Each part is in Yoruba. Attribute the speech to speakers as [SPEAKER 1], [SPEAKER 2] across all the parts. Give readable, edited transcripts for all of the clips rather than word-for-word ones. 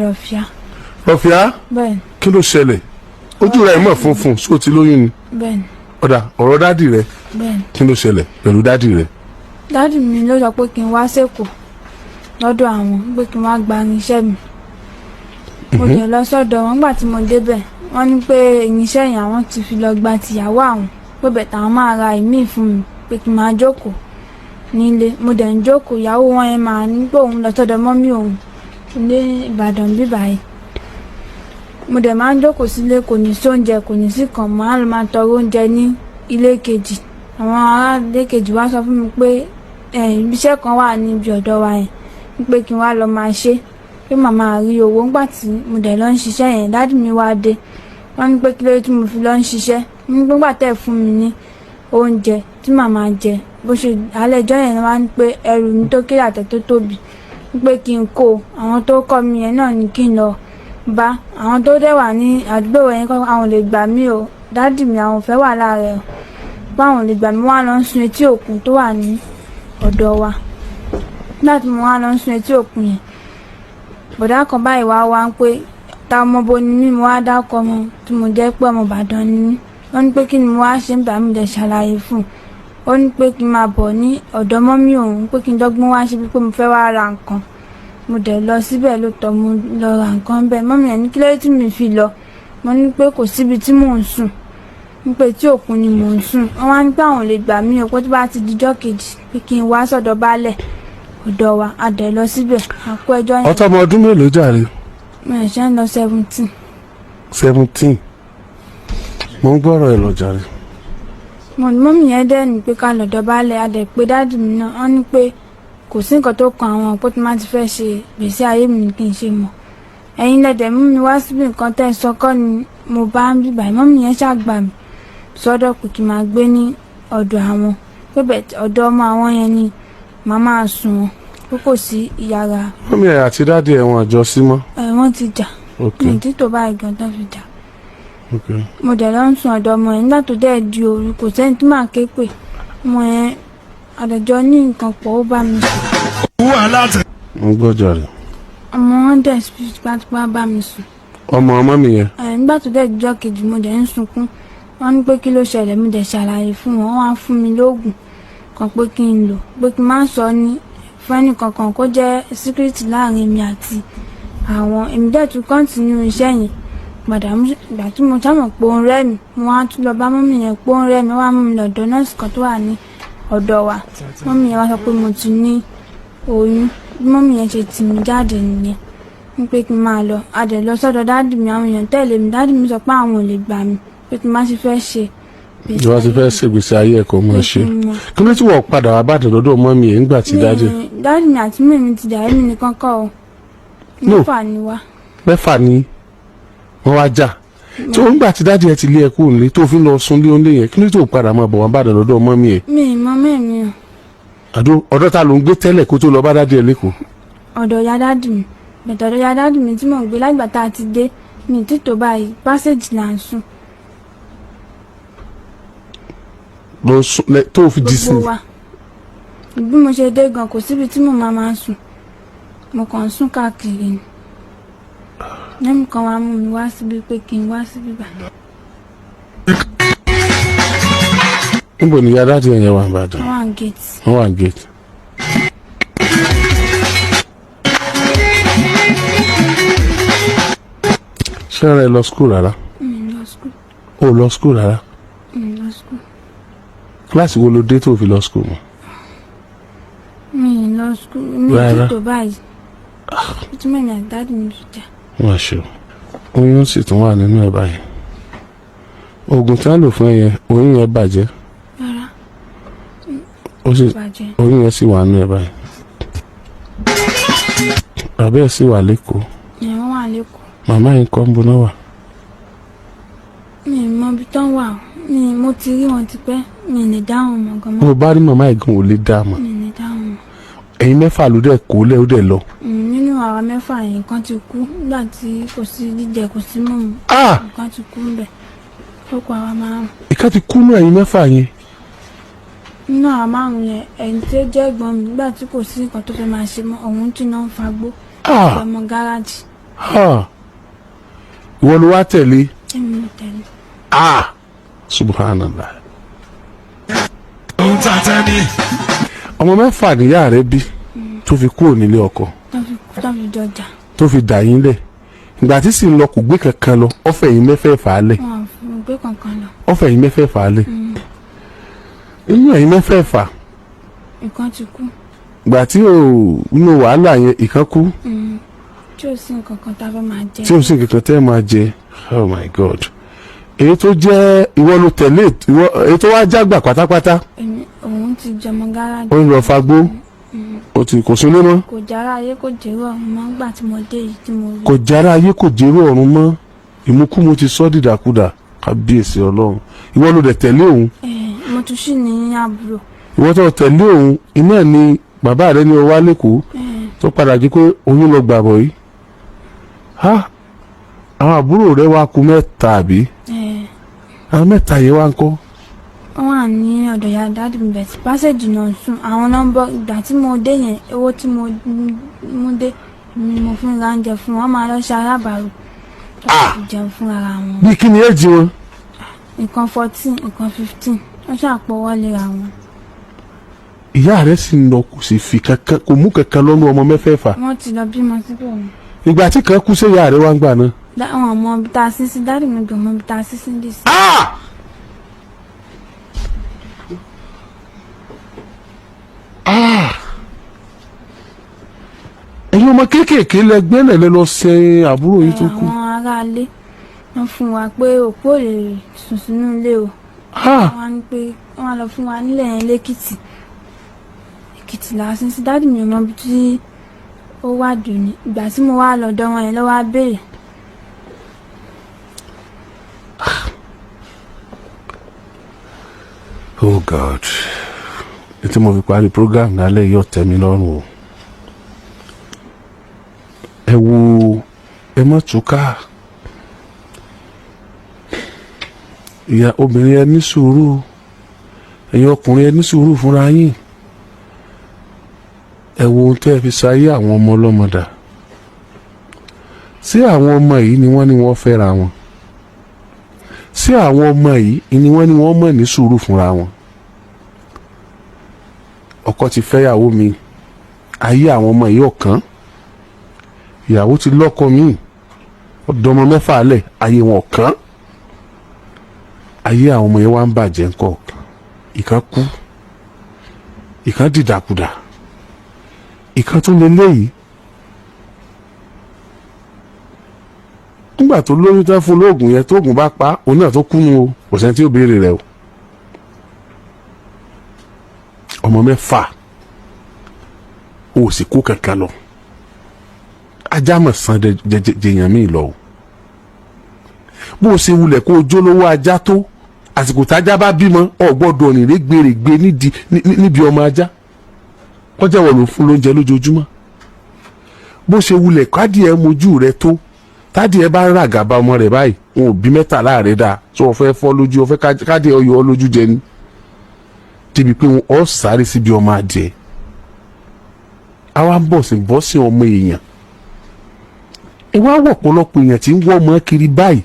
[SPEAKER 1] Rọ̀fíà.
[SPEAKER 2] Rọ̀fíà?
[SPEAKER 1] Bẹ́ẹ̀ni.
[SPEAKER 2] Kí ló ṣẹlẹ̀? Ojú rẹ̀ mọ̀ funfun, ṣó ti lóyún ni?
[SPEAKER 1] Bẹ́ẹ̀ni.
[SPEAKER 2] Ọ̀dà, ọ̀rọ̀ dádì rẹ̀.
[SPEAKER 1] Bẹ́ẹ̀ni.
[SPEAKER 2] Kí ló ṣẹlẹ̀ pẹ̀lú dádì rẹ̀?
[SPEAKER 1] Dádì mi ló sọ pé kí n wá sẹ́kọ̀ọ́ lọ́dọ̀ àwọn, pé kí n wá gba irinṣẹ́ mi. Mo dẹ̀ lọ sọ́dọ̀ wọn. Nígbà tí mo débẹ̀, wọ́n ní pé irinṣẹ́ yẹn, àwọn ti fi lọ gba tìyàwó àwọn, pé bẹ̀tẹ̀ àwọn máa ra ìmíì fún mi, pé kí n máa jókòó nílé. Mo dẹ̀ ń jókòó. Ìyàwó wọn yẹn máa ní pé òun lọ sọ́dọ̀ mọ́mí òun ní Ìbàdàn bíbáyìí. Mo dẹ̀ máa ń jókòó sílé, kò ní sí oúnjẹ, kò ní sí kan, máa lọ máa tọrọ oúnjẹ ní ilé kejì. Àwọn ará ilé kejì wá sọ fún mi pé ibiṣẹ́ kan wà níbi ọ̀dọ̀ wa yẹn, pé kí n wá lọ máa ṣe, pé màmá rí owó. Ńgbà tí mo dẹ̀ lọ ń ṣiṣẹ́ yẹn, dádì mi wá dé. Wọ́n ní pé kí ló dé tí mo fi lọ ń ṣiṣẹ́ nígbà tẹ́ fún mi ní oúnjẹ tí màmá jẹ. Bó ṣe alẹ́ ẹjọ́ yẹn, wá ní pé ẹrù mi tó kéré àtẹ tó tóbi, pé kí n kó àwọn tó kọ́ mi yẹn náà ní kí n lọ bá àwọn tó dẹ̀ wà ní àdúgbò yẹn kọ́. Àwọn lè gbà mí o, dádì mi, àwọn ò fẹ́ wà lára ẹ̀ o, báwọn lè gbà mí. Wá lọ ń sun etí òkun tó wà ní ọ̀dọ̀ wa. Nígbà tí mo wá lọ ń sun etí òkun yẹn, bọ̀dá kan báyìí wá wá ń pé ta ọmọ bo ni mí. Mo wá dákọ̀ ọmọ tí mo jẹ́, pé ọmọ Ìbàdàn ni mí. Wọ́n ní pé kí ni mo wá ṣe ń bá mi. Dẹ̀ ṣàlàyé fún un. Ó ní pé kí n máa bọ̀ ní ọ̀dọ̀ mọ́mí òun, pé kí n dọ́gbọ́n wá ṣe bí pé mo fẹ́ wá ra nǹkan. Mo dẹ̀ lọ síbẹ̀ lóòótọ́, mo lọ ra nǹkan bẹ́ẹ̀. Mọ́mí ẹ̀ ní kí lóye tí mi fi lọ. Mo ní pé kò síbi tí mò ń sùn, ní pé tí òkun ni mò ń sùn. Wọ́n wá ní pé àwọn ò lè gbà mí o, pé tó bá ti dijọ́ kejì, pé kí n wá sọ̀dọ̀ baálẹ̀ ọ̀dọ̀ wa. A dẹ̀ lọ síbẹ̀, a kó ẹjọ́ yẹn.
[SPEAKER 2] Ọtọ́ ọmọ ọdún mélòó jàre?
[SPEAKER 1] Mo ṣe ń lọ 17.
[SPEAKER 2] 17. Mo ń gbọ́rọ̀ ẹ̀ lọ jàre.
[SPEAKER 1] Mo ní mọ́mì yẹn dẹ́ ní pé ká lọ́dọ̀ baálẹ̀. A dẹ̀ pé dádì mi náà. Wọ́n ní pé kò sí nǹkan tó kan àwọn, pé tí má ti fẹ́ ṣe gbèsè ayé mi kí n ṣe mọ̀. Ẹ̀yin lẹ́dẹ̀ mú mi wá síbi, nǹkan tẹ́ ẹ sọ kọ́ ni mo bá ń bíbà. Mọ́mì yẹn ṣàgbà mí sọ́dọ̀ pé kí n máa gbé ní ọ̀dọ̀ àwọn, pé bẹ̀ ọ̀dọ̀ ọmọ àwọn yẹn ni màá máa sùn wọn, pé kò sí ìyàrá.
[SPEAKER 2] Mọ́mí ẹ̀ àti dádì ẹ̀, wọn àjọ sí mọ́?
[SPEAKER 1] Ẹ̀, wọ́n ti jà. Mi tí tó báyìí gan tán fi jà. Mo dẹ̀ lọ ń sùn ọ̀dọ̀ ọmọ yẹn. Nígbà tó dẹ̀ di òru, kò sẹ́ni tí màá ké pè. Ọmọ yẹn, àdàjọ ní nǹkan pọ̀, ó bá mi sùn.
[SPEAKER 2] Mo ń gbọ́ jàre.
[SPEAKER 1] Ọmọ wọn dẹ̀ fi tipátipá bá mi sùn.
[SPEAKER 2] Ọmọ ọmọ mi yẹn?
[SPEAKER 1] Ẹ̀. Nígbà tó dẹ̀ dijọ́ kejì, mo dẹ̀ ń sunkún. Wọ́n ní pé kí ló ṣẹlẹ̀. Mo dẹ̀ ṣàlàyé fún wọn. Wọ́n wá fún mi lóògùn kan pé kí n lò, pé kí n má sọ ní fún ẹnì kankan, kó jẹ́ secret láàrin èmi àti àwọn. Èmi dẹ̀ tún continue iṣẹ́ yẹn padà. Ìgbà tí mo sábà pé ó ń rẹ́ mi, mo wá tún lọ bá mọ́mì yẹn pé ó ń rẹ́ mi. Wọ́n wá mú mi lọ́dọ̀ nọ́ọ̀sì kan tó wà ní ọ̀dọ̀ wa. Mọ́mì yẹn wá sọ pé mo ti ní oyún. Bí mọ́mì yẹn ṣe tì mí jáde nìyẹn, ní pé kí n máa lọ. A dẹ̀ lọ sọ́dọ̀ dádì mi. Àwọn èèyàn tẹ̀lé mi. Dádì mi sọ pé àwọn ò lè gbà mí, pé tí n bá ṣe fẹ́ ṣe
[SPEAKER 2] Ìwọ ti fẹ́ ṣègbèsè ayé ẹ̀ kó mọ̀ ṣe. Kí ló tí wọ́n padà wá bàdàn lọ́dọ̀ mọ́mí ẹ̀ ńgbà tí dádì?
[SPEAKER 1] Dádì mi àti mímí ti jà. Èmi nìkan kọ́ o.
[SPEAKER 2] No.
[SPEAKER 1] Mẹ́fà ni wá.
[SPEAKER 2] Mẹ́fà ni wọ́n wá jà tí wọ́n gbà tí dádì ẹ̀ ti lé ẹ kúrò nílé, tó fi ń lọ sùn lé oúnjẹ yẹn. Kí ló tó padà máa bọ̀ wá bàdàn lọ́dọ̀ mọ́mí ẹ̀?
[SPEAKER 1] Mi ì mọ mẹ́mi o.
[SPEAKER 2] Àdó ọ̀dọ́ ta ló ń gbé tẹ́lẹ̀ kó tó lọ bá dádì ẹ̀ lẹ́kọ̀ọ́?
[SPEAKER 1] Ọ̀dọ̀ ya dádì mi. Bẹ̀tẹ̀ ọ̀dọ̀ ya dádì mi tí mò ń gbé lágbà tá a ti dé, mi tí tó báyìí, passage là ń sùn.
[SPEAKER 2] Lọ sùn tó fi di sí?
[SPEAKER 1] Gbogbo wa. Bí mo ṣe dé gan, kò síbi tí mo máa máa sùn. Mo kàn ń sùn káàkiri ni. Lẹ́nu kan wá mú mi wá síbi pé kí n wá síbí bá.
[SPEAKER 2] Níbo ni ìyá dádì ẹ̀ yẹn wà Ìbàdàn?
[SPEAKER 1] Wọ́n wà ní gate.
[SPEAKER 2] Wọ́n wà ní gate. Ṣé ẹ lọ school rárá?
[SPEAKER 1] Mi ò lọ school.
[SPEAKER 2] O lọ school rárá?
[SPEAKER 1] Mi ò lọ school.
[SPEAKER 2] Kíláàsì wo ló dé tó fi lọ school mọ́?
[SPEAKER 1] Mi ò lọ school mi.
[SPEAKER 2] Rárá.
[SPEAKER 1] Tí tó báyìí tí mẹ́mi àti dádì mi fi jà.
[SPEAKER 2] Wọ́n ṣe o, oyún sì tún wà nínú ẹ̀ báyìí. Oògùn tí wọ́n lò fún ẹ yẹn, oyún yẹn bàjẹ́?
[SPEAKER 1] Rárá.
[SPEAKER 2] Ó sì
[SPEAKER 1] Bàjẹ́.
[SPEAKER 2] Oyún yẹn sì wà nínú ẹ̀ báyìí. Bàbá ẹ̀ sì wà lẹ́kọ̀ọ́?
[SPEAKER 1] Ẹ̀, wọ́n wà lẹ́kọ̀ọ́.
[SPEAKER 2] Màmá yẹn kọ́ ń buná wà?
[SPEAKER 1] Mi ò mọ ibi tán wà o. Mi mo ti rí wọn tipẹ́, mi ò lè dá wọn mọ̀ gan mọ́.
[SPEAKER 2] Mo bá rí màmá ẹ̀ gan, ò lè dá a mọ̀?
[SPEAKER 1] Mi ò lè dá wọn mọ̀.
[SPEAKER 2] Ẹ̀yin mẹ́fà ló dẹ̀ kó lẹ́, ó dẹ̀ lọ.
[SPEAKER 1] Nínú àwa mẹ́fà yẹn, nǹkan ti kú nígbà tí kò sí jíjẹ, kò sí mímu.
[SPEAKER 2] Ah!
[SPEAKER 1] Nǹkan ti kú ńbẹ̀, ó kọ àwa márùn.
[SPEAKER 2] Ìka ti kú nú ẹ̀yin mẹ́fà yẹn?
[SPEAKER 1] Nínú àwa márùn yẹn, ẹni tí ó jẹ́ ẹ̀gbọ́n mi, nígbà tí kò sí nǹkan tó fẹ́ máa ṣe mọ́, òun tí náà ń fagbó.
[SPEAKER 2] Ah!
[SPEAKER 1] Ọmọ gáràjì.
[SPEAKER 2] Ha. Ìwọ ló wá tẹ̀lé?
[SPEAKER 1] Èmi mo tẹ̀lé.
[SPEAKER 2] Ah, subhanallah. Ọmọ 6 níyà rẹ bí tó fi kúrò nílé ọkọ?
[SPEAKER 1] Tó fi jọjà.
[SPEAKER 2] Tó fi dà yín lẹ̀. Ìgbà tí sì ń lọ, kò gbé kankan lọ, ọ̀fẹ́ yín mẹ́fẹ̀ẹ̀fà lẹ̀?
[SPEAKER 1] Wọn ò fi gbé kankan lọ.
[SPEAKER 2] Ọ̀fẹ́ yín mẹ́fẹ̀ẹ̀fà lẹ̀. Inú ẹ̀yin mẹ́fẹ̀ẹ̀fà,
[SPEAKER 1] Ìkan ti kú.
[SPEAKER 2] ìgbà tí ò inú wàhálà yẹn, ìkan kú.
[SPEAKER 1] Tí ò sí nǹkan kan tá a fẹ́ máa jẹ.
[SPEAKER 2] Tí ò sí nǹkan tẹ́ ẹ máa jẹ. Oh my God! Èyí tó jẹ́ ìwọ ló tẹ̀lé ìwọ, èyí tó wá jágbà pátápátá?
[SPEAKER 1] Èmi, òun ti jọmọ gáràjì.
[SPEAKER 2] Ó ń lọ fagbó, ó ti kò súnlé mọ́.
[SPEAKER 1] Kò jára ayé, kò jẹ́rọ ọ̀run mọ́ gbà tí mo dé yìí tí mo rí.
[SPEAKER 2] Kò jára ayé, kò jẹ́rú ọ̀run mọ́. Ìmúkúmu ti sọ́ dìdàkudà. Kábíyèsí Ọlọ́run! Ìwọ ló dẹ̀ tẹ̀lé òun?
[SPEAKER 1] Ẹ̀, mo tún sì ní àbúrò.
[SPEAKER 2] Ìwọ tó tẹ̀lé òun iná ni bàbá rẹ ní o wá lẹ́kọ̀ọ́?
[SPEAKER 1] Ẹ̀.
[SPEAKER 2] Tó padà jí pé oyún lọ gbàbọ̀ yìí ha, àwọn àbúrò rẹ wá kú 3, àbí?
[SPEAKER 1] Ẹ̀.
[SPEAKER 2] Àwọn 3 yẹn wá ń kọ́?
[SPEAKER 1] Wọ́n wà ní ọ̀dọ̀ ìyá daddy mi, bẹ̀ tí pásẹ̀jì náà sùn. Àwọn nọ́mbà ìgbà tí mo dé yẹn, owó tí mo mú dé ni mo fi ń ra oúnjẹ fún wọn. Wọ́n máa lọ ṣe alábàárò tó fi jẹun fún ara wọn.
[SPEAKER 2] Bí kí ni èjì wọn?
[SPEAKER 1] Nǹkan 14, nǹkan 15, wọ́n ṣàpọ̀wọ́ lera wọn.
[SPEAKER 2] Ìyá rẹ sì ń lọ, kò sì fi kankan, kò mú kankan lọ́nu ọmọ mẹ́fẹ̀ẹ̀fà?
[SPEAKER 1] Wọ́n ti lọ bímọ síbò mi.
[SPEAKER 2] Ìgbà tí kan kú, sí ìyá rẹ wá ń gbà náà?
[SPEAKER 1] Àwọn ọmọ ibi tá a sí sí, daddy mi gbọ̀n mọ ibi tá a sí sí dì sí.
[SPEAKER 2] Ah! Ah! Ẹ̀yin ọmọ kéékèèké lẹ gbẹ́lẹ̀ lẹ lọ ṣe àbúrò yìí tó kú?
[SPEAKER 1] Àwọn aráalé wọ́n fún wa pé òkú ò lè sùn sínú ilé o.
[SPEAKER 2] Ah!
[SPEAKER 1] Wọ́n á ní pé wọ́n á lọ fún wa nílẹ̀ yẹn lẹ́kìtì. Èkìtì lásán sí, daddy mi ò mọ ibi tí ó wà dùn ní. Ìgbà tí mo wá lọ́dọ̀ wọn yẹn ló wá béèrè.
[SPEAKER 2] Oh God! Ètò mo fi parí program lálẹ́ yóò tẹ́ mi lọ́rùn o. Ẹ wo, ẹ má túká. Ìyá obìnrin, ẹ ní sùúrù. Ẹ̀yin ọkùnrin, ẹ ní sùúrù fúnra yín. Ẹ wo ohun tẹ́ ẹ fi ṣayé àwọn ọmọ ọlọ́mọ dà. Ṣé àwọn ọmọ yìí ni wọ́n ní wọ́n fẹ́ra wọn? Ṣé àwọn ọmọ yìí ni wọ́n ní wọ́n mọ̀ ní sùúrù fúnra wọn? Ọkọ ti fẹ́yàwó mi, ayé àwọn ọmọ yìí ọ̀kan. Ìyàwó ti lọ́kọ mi, ọ̀dọ́mọ 6 lẹ̀, ayé wọn ọ̀kan. Ayé àwọn ọmọ yẹn wá ń bàjẹ́ ńkọ́. Ìkan kú, ìkan dìdàkudà, ìkan tún lé léyìí. Nígbà tó lóyún tán fún lóògùn yẹn, tóògùn bá pa òun náà tó kúnnu o, kò sẹ́ni tí ó béèrè rẹ̀ o. Ọmọ 6, o sì kó kankan lọ. Ajá mọ̀ san jẹyàn míì lọ o. Bó o ṣe wulẹ̀ kó o jólówó ajá tó, àsìkò tájá bá bímọ, o gbọ́dọ̀ rìn rẹ́gbẹ̀rẹ̀gbẹ̀ níbi ọmọ ajá kọjá wọ̀ ló fún lóúnjẹ lójoojúmọ́. Bó ṣe wulẹ̀ kádìẹ mojú rẹ tó, tádìẹ bá ń ràgàbà ọmọ rẹ báyìí, wọn ò bí 13 rẹ dáa tó o fẹ́ fọ́ lójú, o fẹ́ kádìẹ ọyọ lójú jẹ ni, débi pé wọn ọ sáré síbi ọmọ adìẹ. Àwa ń bọ̀sìn bọ́sìn ọmọ èèyàn. Ẹ wá wọ̀ ọ̀pọ̀lọpọ̀ èèyàn tí ń wọ́ ọmọ kiri báyìí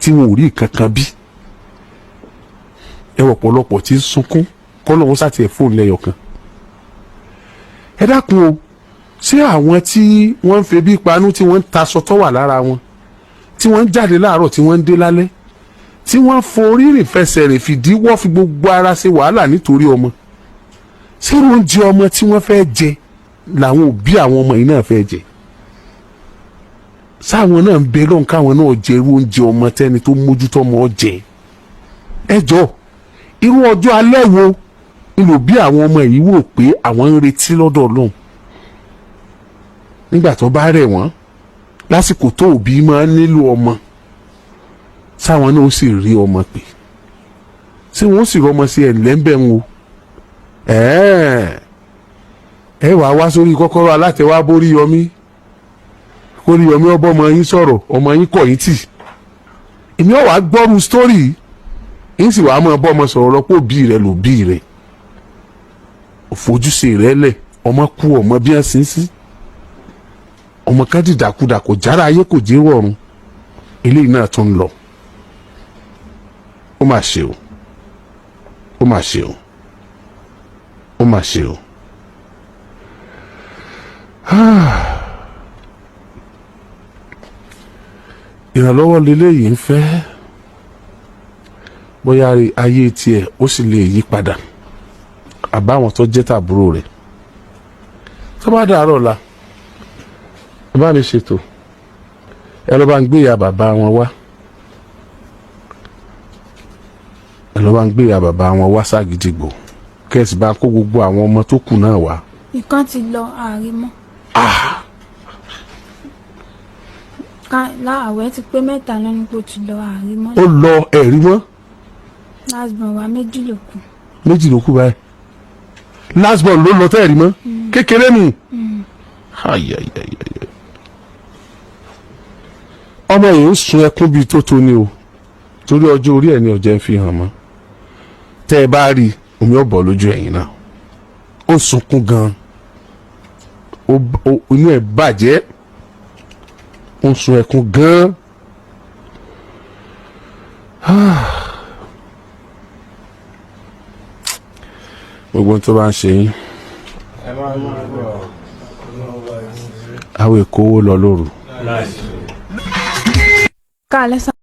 [SPEAKER 2] tí wọn ò rí kankan bí. Ẹ wọ̀ ọ̀pọ̀lọpọ̀ tí ń sunkún kọ́lọ́hún sàtì ẹ̀ fóònù lẹ́yọ̀ kan. Ẹ dákun o, ṣé àwọn tí wọ́n ń febi panú, tí wọ́n ń taṣọ tó wà lára wọn, tí wọ́n ń jáde láàárọ̀, tí wọ́n ń dé lálẹ́, tí wọ́n forí rìn, fẹsẹ̀ rìn, fìdí wọ́, fi gbogbo ara ṣe wàhálà nítorí ọmọ, ṣé oúnjẹ ọmọ tí wọ́n fẹ́ jẹ làwọn òbí àwọn ọmọ yìí náà fẹ́ jẹ? Sáwọn náà ń bẹ lọ́n káwọn náà jẹ irú oúnjẹ ọmọ tẹ́ni tó mójútó ọmọ jẹ? Ẹ jọ, irú ọjọ́ alẹ́ wo ìlò bí àwọn ọmọ yìí wò pé àwọn ń retí lọ́dọ̀ Ọlọ́run nígbà tó bá rẹ̀ wọ́n, lásìkò tó òbí máa ń nílò ọmọ? Sáwọn náà ó sì rí ọmọ pè, ṣé wọ́n sì rọmọ sí ẹ̀ lẹ́ńbẹ̀ ń wo? Ẹ wàá wá sórí kọ́kọ́rọ́ alátẹ̀wá bórí yọmí, kórí yọmí ọbọ̀ ọmọ yín sọ̀rọ̀, ọmọ yín kọ̀ yín tì. Èmi ọ̀ wá gbọ́rú sítórì yín sì wàá mọ̀ bọ́ ọmọ sọ̀rọ̀ lọ́pọ̀. Òbí rẹ̀ ló bí rẹ̀, òfojúse rẹ̀ lẹ̀, ọmọ kú, ọmọ bí wọ́n sin sí. Ọmọ kan dìdàkudà, kò jára ayé, kò jẹ́ wọ̀run. Eléyìí náà tún ń lọ. Ó mà ṣe o, ó mà ṣe o, ó mà ṣe o. Ìrànlọ́wọ́ leléyìí ń fẹ́, bóyá ayé tiẹ̀ ó sì lè yí padà, àbáwọn tó jẹ́ tàbúrò rẹ̀. Tó bá dàárọ̀ la, ẹ bá mi ṣètò, ẹ lọ́ bá ń gbé ìyá bàbá wọn wá, ẹ lọ́ bá ń gbé ìyá bàbá wọn wá ságídígbò, kẹ́sì bá kó gbogbo àwọn ọmọ tó kù náà wá.
[SPEAKER 1] Ìkan ti lọ, ààrẹ mọ́. Ká láàwẹ̀ ti pé 3 lọ́nà pé ó ti lọ, ààrẹ mọ́.
[SPEAKER 2] Ó lọ, ẹ̀rí mọ́.
[SPEAKER 1] Last born wa méjì ló kù.
[SPEAKER 2] Méjì ló kù báyìí. Last born ló lọ tẹ́ẹ̀rí mọ́ kékeré nù. Ai, ai, ai, ai. Ọmọ yìí ń sun ẹkún bíi tó tó ni o, torí ọjọ́ orí ẹ̀ ní ọ̀jẹ̀ ń fi hàn mọ́. Tẹ́ ẹ bá rí i, omi ọ̀bọ̀ lójú ẹ̀yìn náà. Ó ń sunkún gan-an, inú ẹ̀ bàjẹ́, ó ń sun ẹkún gan-an. Gbogbo ohun tó bá ń ṣe yín, àwọn èkó owó lọ lóru.
[SPEAKER 1] Ká lẹ́sàn.